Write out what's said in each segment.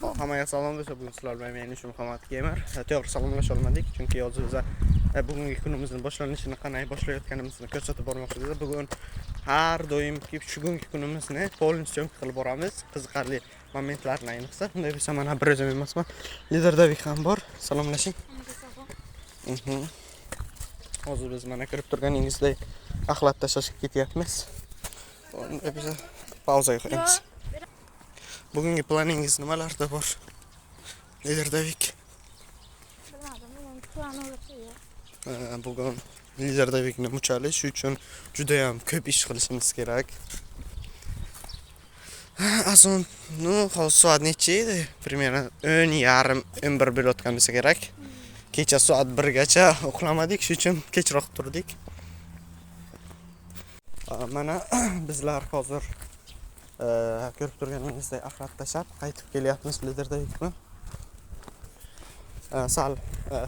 Hammaga salom do'stlar, bugun sizlar bilan men Nishon Muhammad Gamer. To'g'ri salomlasha olmadik, chunki hozir biz bugungi kunimizni boshlanishini qanday boshlayotganimizni ko'rsatib bormoqchimiz. Bugun har doimgi shu kunimizni полностью qilib boramiz. Qiziqarli momentlarni ayniqsa. Unday bo'lsa mana bir o'zim emasman. Lider Davik ham bor. Salomlashing. Hozir biz mana ko'rib turganingizdek axlat tashlashga ketyapmiz. Unday bo'lsa pauzaga qo'yamiz. Bugungi planingiz nimalarda bor? Lider Davik. Bilmadim, bugun plan yo'q. Bugun Lider Davikni muchali, shu uchun juda ham ko'p ish qilishimiz kerak. Azon, ну, hozir soat necha edi? Примерно 10:30, 11 bo'layotgan bo'lsa kerak. Kecha soat 1 gacha uxlamadik, shu uchun kechroq turdik. Mana bizlar hozir ko'rib turganingizdek axlat tashlab qaytib kelyapmiz Lider Davik bilan. Sal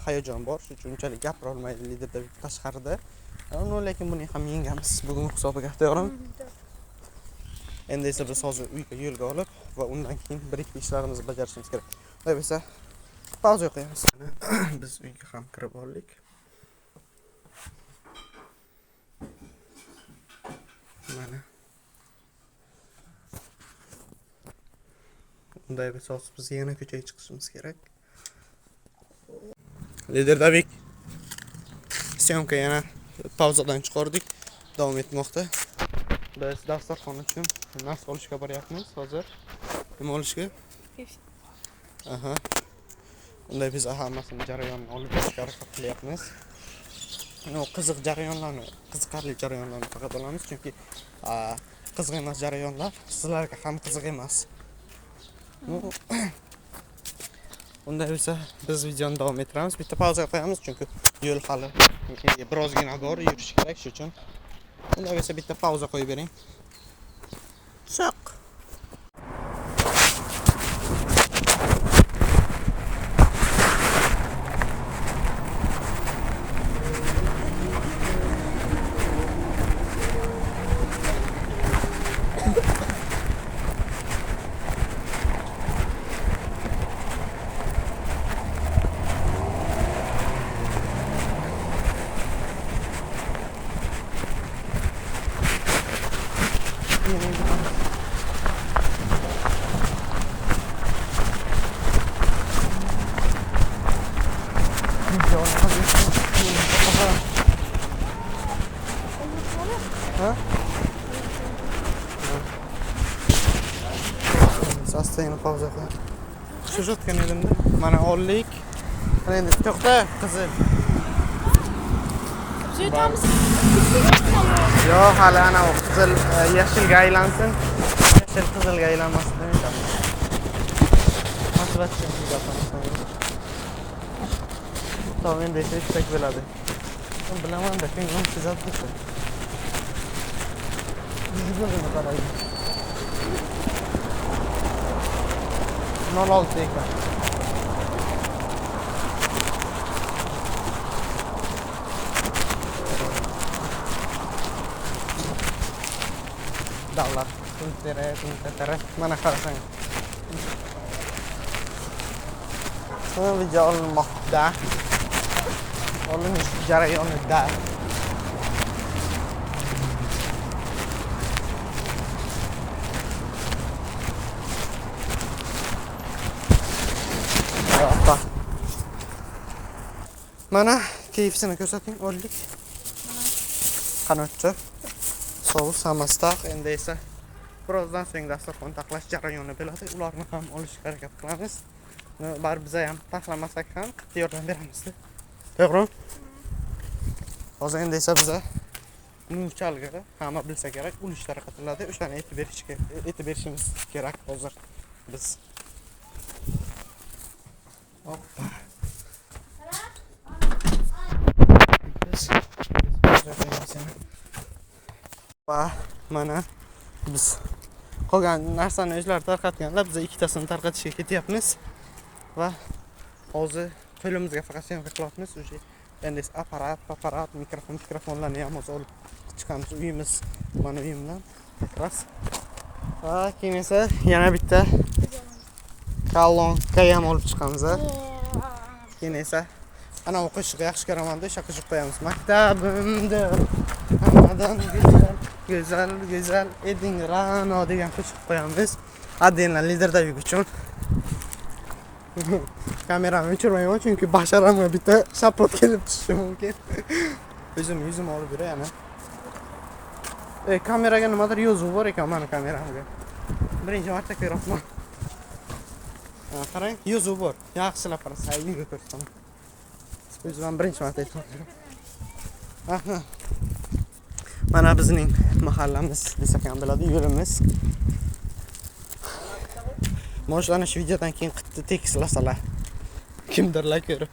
hayajon bor, shu uchun unchalik gapira olmaydi Lider Davik tashqarida. No, lekin buni ham yengamiz bugun hisobiga, to'g'rimi? Endi esa biz hozir uyga yo'lga olib va undan keyin bir-ikki ishlarimizni bajarishimiz kerak. Unday bo'lsa pauza qo'yamiz. Biz uyga ham kirib oldik. Mana. Unday bo'lsa hozir biz yana ko'chaga chiqishimiz kerak. Lider Davik. Syomka yana pauzadan chiqardik. Davom etmoqda. Biz dasturxon uchun narsa olishga boryapmiz hozir. Nima olishga? Aha. Unday biz hammasini jarayonini olib borishga harakat qilyapmiz. No, qiziq jarayonlarni, qiziqarli jarayonlarni faqat olamiz, chunki qiziq emas jarayonlar sizlarga ham qiziq emas. No, unday bo'lsa biz videoni davom ettiramiz. Bitta pauza qo'yamiz, chunki yo'l hali birozgina bor, yurish kerak, shu uchun. Unday bo'lsa bitta pauza qo'yib bering. Chiq. Astagina pauza qo'y. Tushayotgan edimda. Mana oldik. Mana endi to'xta, qizil. Yetamiz. Yo'q, hali ana u qizil yashilga aylansin. Yashil qizilga aylanmasin demayman. Motivatsiya gapamiz. Tamam, endi esa yuksak bo'ladi. Men bilaman-da, ko'nglim sezadi shu. Yuzimni qaraydi. 0.6 ekan. Davlat tuntere mana qarasang. Video olinmoqda. Olinish jarayonida. Mana KFC'ni ko'rsating, oldik. Qanotcha, sous hammasi taq. Endi esa birozdan so'ng dasturxon taxlash jarayoni bo'ladi. Ularni ham olishga harakat qilamiz. Baribir biz ham taxlamasak ham qattiq yordam beramiz. To'g'rimi? Hozir endi esa biza muchalga hamma bilsa kerak, ulush tarqatiladi. O'shani aytib berishimiz kerak hozir biz. Hoppa. Va mana biz qolgan narsani o'zlari tarqatganlar, biz ikkitasini tarqatishga ketyapmiz va hozir qo'limizga faqat syomka qilyapmiz. O'sha endi apparat, mikrofon, mikrofonlarni ham hozir olib chiqamiz uyimiz, mana uyimdan как раз. Va keyin esa yana bitta Kolonka ham olib chiqamiz. Keyin esa ana u qo'shiqni yaxshi ko'raman-da, o'sha qo'shiq qo'yamiz. Maktabimda hammadan go'zal, go'zal, go'zal eding Ra'no degan qo'shiq qo'yamiz. Adena Liderdavik uchun. Kamerani o'chirmayman chunki basharamga bitta shapot kelib tushishi mumkin. O'zim yuzimni olib yuray ana. Kameraga nimadir yozuv bor ekan mani kameramga. Birinchi marta ko'ryapman. Qarang, yozuv bor. Yaxshilab qarasa, uyga ko'rsataman. O'zim ham birinchi marta aytyapman. Aha. Mana bizning mahallamiz desak ham bo'ladi, yo'limiz. Может, ana shu videodan keyin qitni tekislasalar. Kimdirlar ko'rib.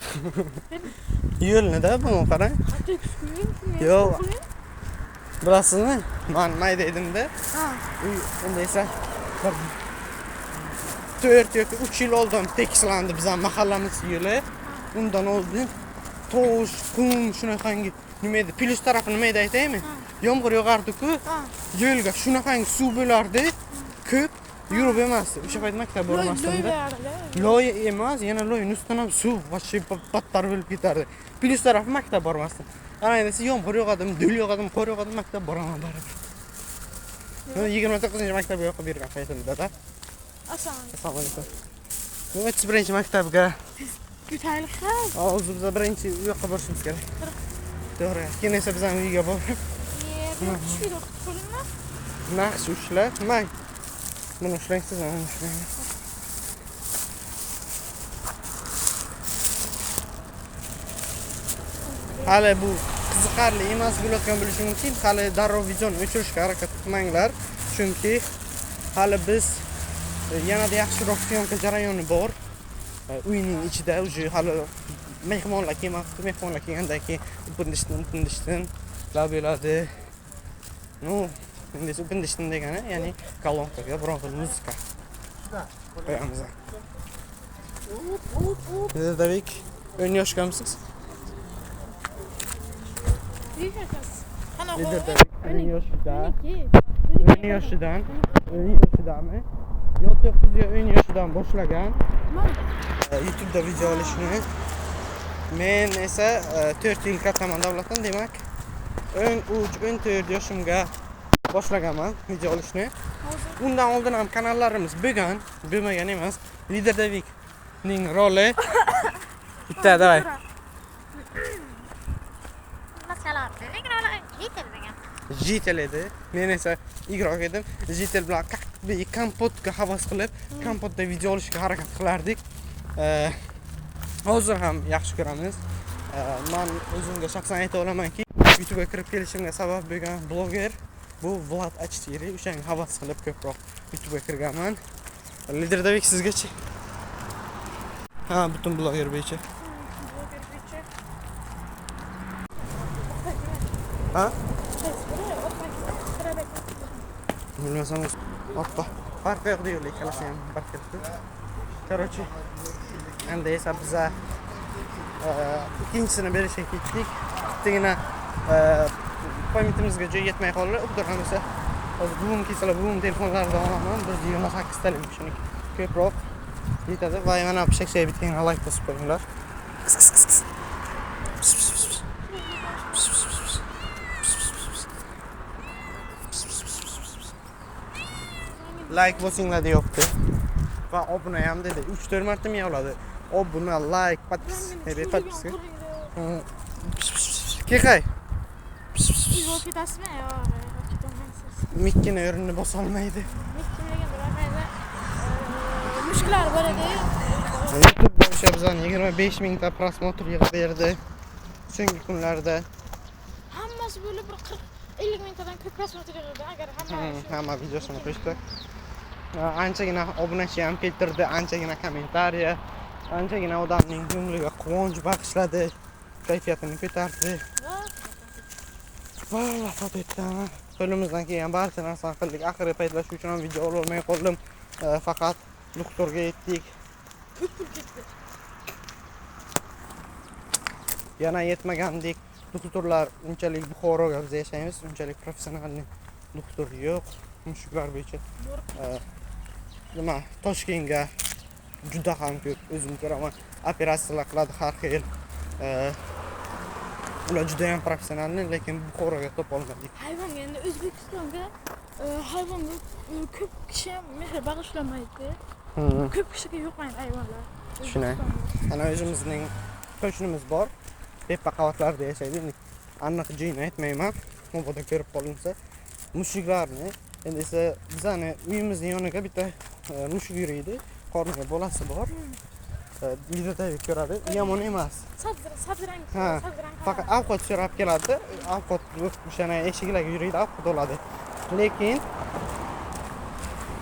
Yo'lni-da buni qarang. Yo'q. Bilasizmi? Men mayda edimda. Uy endi esa bir 4 yoki 3 yil oldin tekislandi bizning mahallamiz yo'li. Undan oldin tosh, qum shunaqangi nima edi? Plyus tarafi nima edi aytaymi? Yomg'ir yog'ardi-ku. Yo'lga shunaqangi suv bo'lardi. Ko'p yurib emasdi. O'sha payt maktab bormasdim-da. Loy emas, yana loyning ustidan ham suv вообще battar bo'lib ketardi. Plyus tarafi maktab bormasdim. Ana endi yomg'ir yog'adimi, do'l yog'adimi, qor yog'adimi, maktab boraman baribir. 29 maktabga o'qib yurgan paytimda-da. Assalomu alaykum. 31 maktabga. Yutaylik ha. Hozir biz birinchi u yoqqa borishimiz kerak. To'g'ri. Keyin esa biz ham uyga borib. Tushib o'qib qo'yingmi? Naqsh ushla. Mang. Buni ushlang siz, uni ushlang. Hali bu qiziqarli emas bo'layotgan bo'lishi mumkin. Hali darrov videoni o'chirishga harakat qilmanglar. Chunki hali biz yanada yaxshiroq syomka jarayoni bor. Uyning ichida уже hali mehmonlar kelmabdi. Mehmonlar kelgandan keyin upindishdan bo'ladi. Ну, endi upindishdan degani, ya'ni kolonkaga biron xil muzika qo'yamiz. Liderdavik, 10 yoshgamisiz? Liderdavik 10 yoshida. 10 yoshidan, 10 yoshidami? Yo 9 yo 10 yoshidan boshlagan YouTube'da video olishni. Men esa 4 yil kattaman davlatdan, demak 13-14 yoshimga boshlaganman video olishni. Undan oldin ham kanallarimiz bo'lgan, bo'lmagan emas. Liderdavikning roli bitta, davay. Jitel edi. Men esa igrok edim. Jitel bilan kompotga havas qilib, kompotda video olishga harakat qilardik. Hozir ham yaxshi ko'ramiz. Men o'zimga shaxsan ayta olamanki, YouTube'ga kirib kelishimga sabab bo'lgan bloger bu Vlad A4. O'shanga havas qilib ko'proq YouTube'ga kirganman. Liderdavik sizgachi? Ha, butun bloger bo'yicha. Ha? Bilmasam, oppa. Farqi yo'q deylik, ikkalasi ham bir xil. Короче, endi esa biza ikkinchisini berishga ketdik. Bittagina pamyatimizga joy yetmay qoldi. Ubdir ham esa hozir buvim kelsalar, buvim telefonlaridan olaman. 128 talik shuniki ko'proq yetadi. Va mana pishakchaga bitganga like bosib qo'yinglar. Qis qis qis qis. Pis pis pis. Pis pis pis pis. Pis pis pis pis. Pis pis pis pis pis. Like bosinglar deyapti. Va obuna ham dedi. 3-4 marta miyavladi. Obuna, like, podpiska. Keqay. Uyga ketasizmi? Yo'q, ketolmaysiz. Mikkini o'rnini bosa olmaydi. Mikki deganda mayda mushuklar bor edi. YouTube bo'yicha bizani 25 mingta prosmotr yig'ib berdi so'nggi kunlarda. Hammasi bo'lib bir 40-50 mingtadan ko'p prosmotr yig'ildi. Agar hamma videosini qo'shdi. Anchagina obunachi ham keltirdi, anchagina kommentariya, anchagina odamning ko'ngliga quvonch bag'ishladi, kayfiyatini ko'tardi. Va vafot etdi. Qo'limizdan kelgan barcha narsani qildik. Oxirgi paytlar shu uchun ham video ololmay qoldim. Faqat doktorga yetdik. Ko'p pul ketdi. Yana yetmagandik. Doktorlar unchalik Buxoroga biz yashaymiz, unchalik professional doktor yo'q. Mushuklar bo'yicha. Nima, Toshkentga Juda ham ko'p. O'zim ko'raman. Operatsiyalar qiladi har xil. Ular juda ham professionalni, lekin Buxoroga topa olmadik. Hayvonga endi O'zbekistonda hayvonga ko'p kishi mehr bag'ishlamaydi. Ko'p kishiga yo'qmaydi hayvonlar. Shunday. Ana o'zimizning qo'shnimiz bor. Tepa qavatlarda yashaydi. Endi aniq joyini aytmayman. Mabodo ko'rib qolinsa, mushuklarni endi esa bizani uyimizning yoniga bitta mushuk yuriydi. Qorniga bolasi bor. Videoda ko'radi. Yomon emas. Sabzirang. Faqat ovqat so'rab keladi. Ovqat o'shana eshiklarga yuriydi, ovqat oladi. Lekin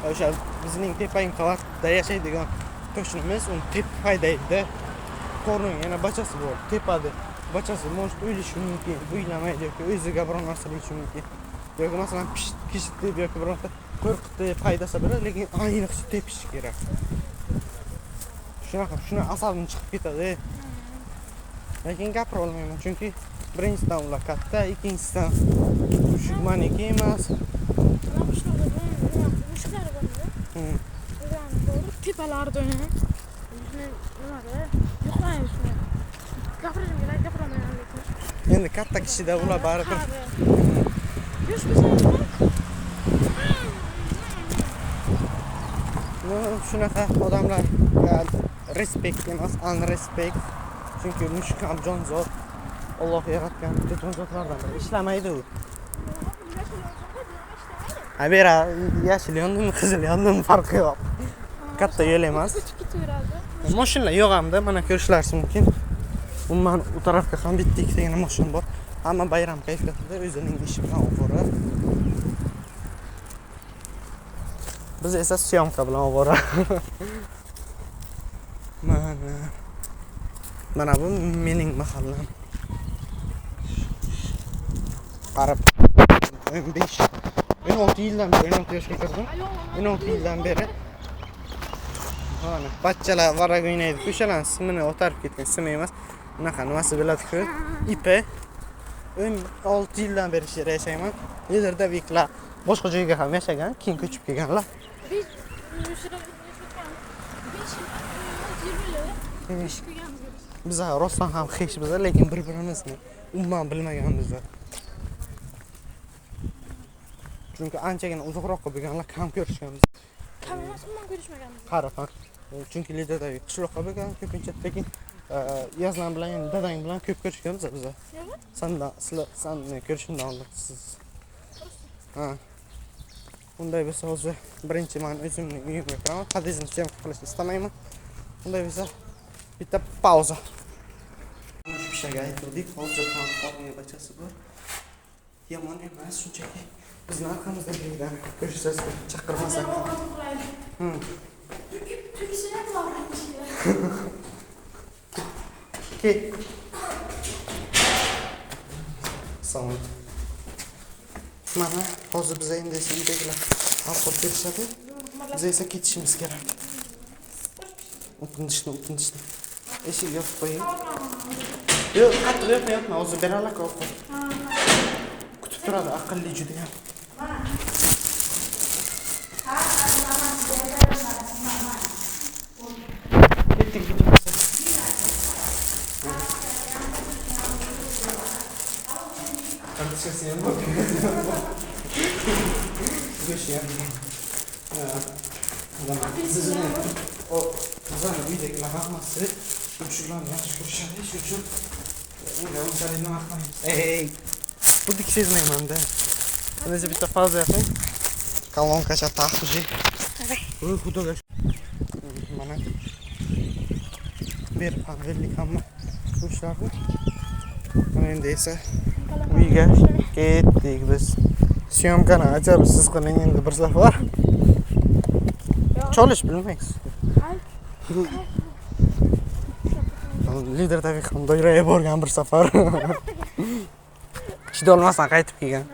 o'sha bizning tepangi qavatda yashaydigan qo'shnimiz uni tepib haydaydi. Qorniga yana bachasi bor, tepadi. Bachasi может o'lishi mumkin, o'ylamaydi yoki o'ziga biror narsa qilishi mumkin. Yoki masalan pishitib yoki birorta qo'rqitib haydasa bo'ladi, lekin ayniqsa tepishi kerak. Shunaqa, shuni asabim chiqib ketadi. Lekin gapira olmayman, chunki birinchidan ular katta, ikkinchisidan mushuk maniki emas. Mana qishloqda mushuklar bor-da. Ularni to'g'ri tepalarda uni. Nimada? Yo'qlaydi shuni. Gapirishim kerak, gapiramayman lekin. Endi katta kishida ular baribir. Yosh bo'lsa shunaqa odamlar respekt emas, unrespekt. Chunki mushuk ham jonzot. Alloh yaratgan bitta jonzotlardan biri. Ishlamaydi u. Ha, bera yashil yondimi, qizil yondimi farqi yo'q. Katta yo'l emas. Mashinalar yo'q hamda, mana ko'rishlaringiz mumkin. Umuman u tarafga ham bitta ikkitagina mashina bor. Hamma bayram kayfiyatida o'zining ishi bilan ovora. Biz esa syomka bilan ovora. Mana bu mening mahallam. Qarab 15 16 yildan beri, 16 yoshga kirdim. 16 yildan beri. Mana bachchalar varrak o'ynaydi. O'shalarning simini o'tarib ketgan, simi emas. Unaqa nimasi bo'ladi-ku? Ipi. 16 yildan beri shu yerda yashayman. Liderda viklar boshqa joyga ham yashagan, keyin ko'chib kelganlar. Biz 5 Biz rostdan ham hech biz, lekin bir-birimizni umuman bilmaganmiz. Chunki anchagina uzoqroqqa bo'lganlar kam ko'rishganmiz. Kam emas, umuman ko'rishmaganmiz. Qarab, chunki Liderdagi qishloqqa bo'lgan ko'pincha, lekin Yazlan bilan, ya'ni dadang bilan ko'p ko'rishganmiz biz. Nima? Sandan, sizlar sanni ko'rishimdan oldin siz. Ha. Unday bo'lsa hozir birinchi men o'zimning uyimga kiraman. Podyezdni syomka qilishni istamayman. Unday bo'lsa bitta pauza. Pishaga aytdik, hozir ham qorniga bachasi bor. Yomon emas, shunchaki bizni orqamizda kelgan ko'rishasiz, chaqirmasak ham. Ke. Assalomu alaykum. Mana hozir biz endi esa uydagilar ovqat berishadi. Biz esa ketishimiz kerak. O'tinishni. Eshik yopib qo'ying. Yo'q, qattiq yopma, hozir berarlar ovqat. Kutib turadi, aqlli juda ham. Ketdik. Kartochkasi ham bor. Go'shti ham. Bizni bizani uydagilar hammasi mushuklarni yaxshi ko'rishadi, shuning uchun unga unchalik nima qilmaymiz. Ey, xuddi sezmayman-da. Endi bitta pauza yaping. Kolonkacha taxji. Voy xudoga. Mana berib ham berdik hamma go'shtlarni. Mana endi esa uyga ketdik biz. Syomkani ajab siz qiling endi bir safar. Cholish bilmaysiz. Lider tabiiy ham doiraga borgan bir safar. Chidolmasdan qaytib kelgan.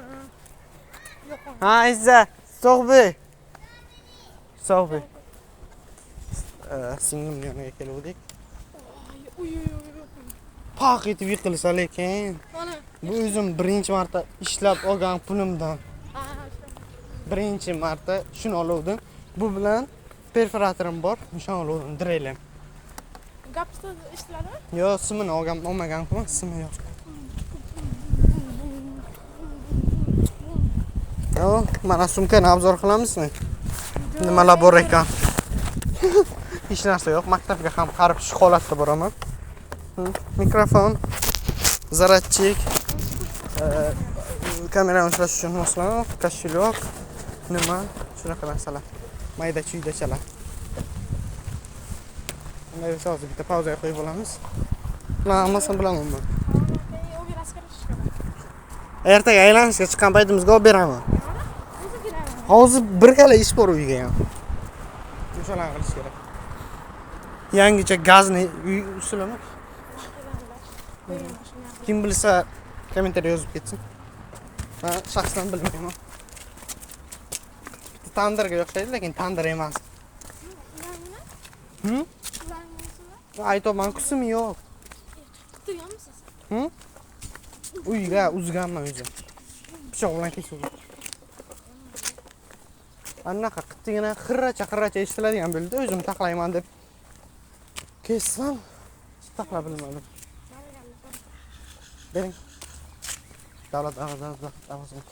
Ha, Izza, sog'bi. Sog'bi. Singlim yoniga keluvdik. Paq etib yiqilsa lekin. Bu o'zim birinchi marta ishlab olgan pulimdan. Birinchi marta shuni oluvdim. Bu bilan Perforatorim bor, nishon oluvdim, drelim. Gapsa eshitiladimi? Yo'q, simini olgan, olmagan-ku, simi yo'q. Yo'q, mana sumkani obzor qilamizmi? Nimalar bor ekan? Hech narsa yo'q. Maktabga ham qarib shu holatda boraman. Mikrofon, zaradchik, kamerani ushlash uchun moslama, koshelok, nima, shunaqa narsalar. Mayda chuydachalar. Unday bo'lsa hozir bitta pauzaga qo'yib olamiz. Bularni hammasini bilaman men. Ertaga aylanishga chiqqan paytimizga olib beraman. Hozir bir gala ish bor uyga ham. O'shalarni qilish kerak. Yangicha gazni uy usulimi? Kim bilsa kommentariy yozib ketsin. Men shaxsan bilmayman. Bitta tandirga o'xshaydi, lekin tandir emas. Aytyapman, kusimi yo'q. Qutganmisiz? Uyga uzganman o'zim. Pichoq bilan kesib. Anaqa qittigina xirracha eshitiladigan bo'ldi. O'zim taxlayman deb kessam, taxla bilmadim. Bering. Davlat davlat.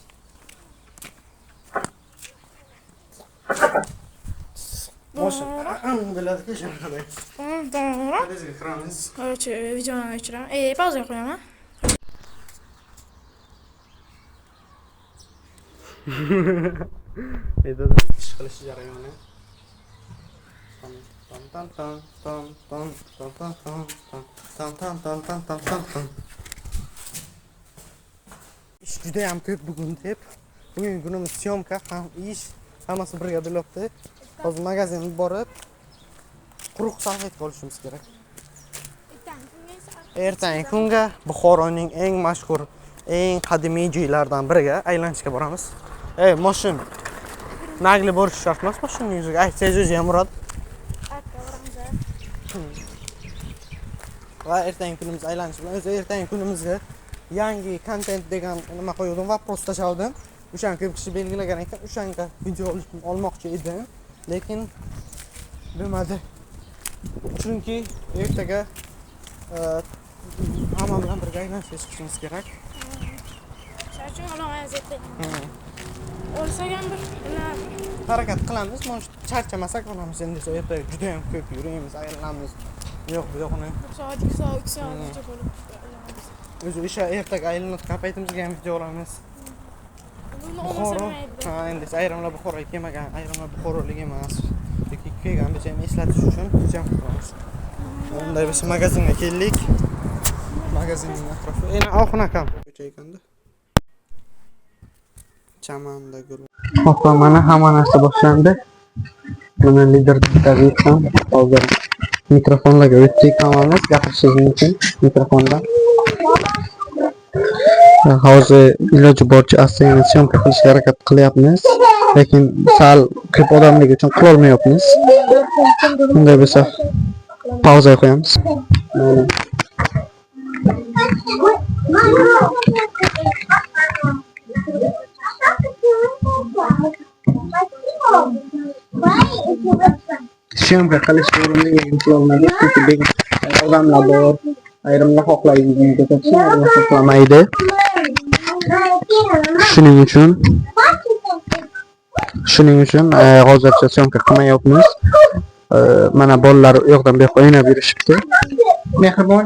Moshin. Biladi-ku shunday. Bizga kiramiz. Короче, videoni o'chiraman. Pauzaga qo'yaman. Endi ish qilish jarayoni. Tan tan tan tan tan tan tan tan tan tan tan tan tan tan. Ish juda ham ko'p bugun deb. Bugun kunimiz syomka ham ish hammasi birga bo'lyapti. Hozir magazinga borib quruq salfetka olishimiz kerak. Ertangi kunga Buxoroning eng mashhur, eng qadimiy joylaridan biriga aylanishga boramiz. Ey, moshin. Nagli borish shart emas, moshinning yuziga. Aytsangiz o'zi ham uradi. Va ertangi kunimiz aylanish bilan o'zi ertangi kunimizga yangi kontent degan nima qo'ydim, вопрос tashladim. O'shani ko'p kishi belgilagan ekan, o'shanga video olmoqchi edim, lekin bo'lmadi. Chunki ertaga hamma bilan birga aylanishga chiqishimiz kerak. Shuning uchun ololmaymiz ertaga. Olsak ham bir harakat qilamiz, mana shu charchamasak olamiz. Endi ertaga juda ham ko'p yuramiz, aylanamiz. Yo'q, bu yo'qni. 1 soat, 2 soat, 3 soatgacha bo'lib aylanamiz. O'zi o'sha ertaga aylanayotgan paytimizga ham video olamiz. Buxoro, ha, endi ayrimlar Buxoroga kelmagan, ayrimlar buxorolik emas. Yoki kelgan bo'lsa ham eslatish uchun video qilamiz. Unday bo'lsa magazinga keldik. Magazinning atrofi. Endi Oxun akam ko'cha ekanda. Chamanda gul. Hoppa, mana hamma narsa boshlandi. Mana lider David ham hozir mikrofonlarga o'tdik hammamiz gapirishingiz mumkin mikrofonda. Hozir iloji boricha astagina syomka qilishga harakat qilyapmiz, lekin sal ko'p odamligi uchun qilolmayapmiz. Unday bo'lsa pauza qo'yamiz. Mana. Syomka qilish o'rinli qilolmadik, chunki odamlar bor, ayrimlar xohlaydi ko'rsatishni, ayrimlar xohlamaydi. Shuning uchun hozircha syomka qilmayapmiz. Mana bolalar u yoqdan bu yoqqa o'ynab yurishibdi. Mehribon.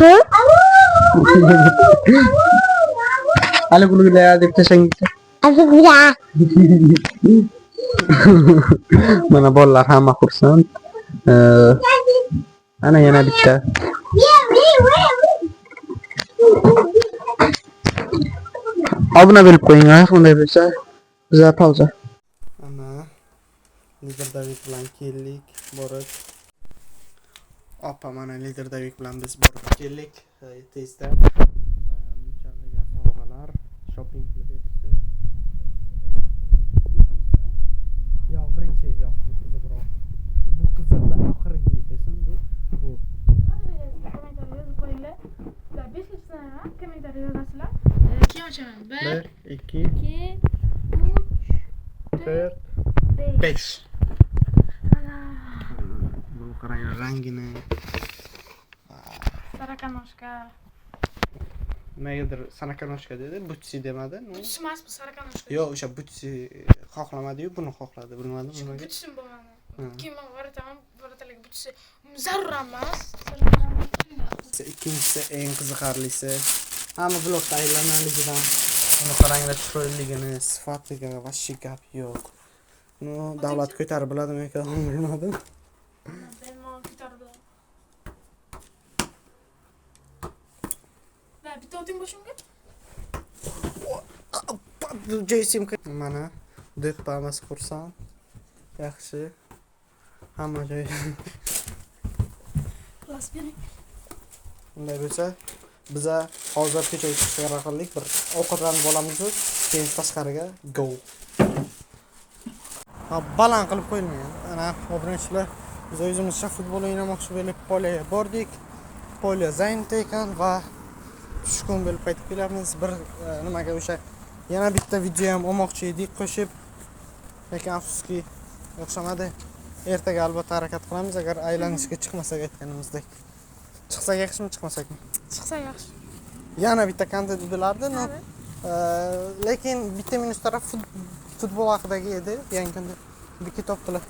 Ha? Hali gulgula deb tashlang. Mana bolalar hamma xursand. Ana yana bitta. Obuna bo'lib qo'yinglar, unday bo'lsa biza pauza. Ana Lider David bilan keldik, borib. Opa, mana Lider David bilan biz borib keldik. Tezda munchalarga sovg'alar, shopping qilib berishdi. Yo'q, birinchi yo'q, bu qiziqroq. Bu qiziqdan oxirgi desin bu. Bu. Kommentariy yozib qo'yinglar. 5 sanayman, kommentariy yozasizlar. Keyin ochaman. 1 2 2 3 4 5. Buni qarang rangini. Сороконожка. Nimagadir сороконожка dedi, butsi demadi. Ну, Butsi emas bu, сороконожка. Yo'q, o'sha butsi xohlamadi-yu, buni xohladi, bilmadim nimaga. Butsim bo'lmadi. Ha. Keyin man ворота ham, ворота larga butsi zarur emas. Ikkinchisi, eng qiziqarlisi. Hamma vlogda aylanaligidan uni qaranglar, chiroyliligini, sifatiga вообще gap yo'q. Ну, davlat ko'tarib biladimi yoki bilmadim. Bemalol ko'tarib biladi. Va bitta oting boshimga. Joysimka. Mana do'ppi, hammasi xursand. Yaxshi. Hamma joy. Xullas, bering. Unday bo'lsa, biza hozir ko'chaga chiqishga qaror qildik. Bir ovqatlanib olamiz, keyin tashqariga go. Ha, baland qilib qo'yilmagan. Ana, obunachilar, biz o'zimizcha futbol o'ynamoqchi bo'lib поле ga bordik. Поле занят ekan va tushkun bo'lib qaytib kelyapmiz. Bir nimaga o'sha yana bitta video ham olmoqchi edik qo'shib. Lekin afsuski o'xshamadi. Ertaga albatta harakat qilamiz, agar aylanishga chiqmasak aytganimizdek. Chiqsak yaxshimi, chiqmasakmi? Chiqsa yaxshi. Yana bitta kontent bo'lardi, но, Qani? Lekin bitta minus taraf futbol haqidagi edi, yangi kontent. Bitta topdilar.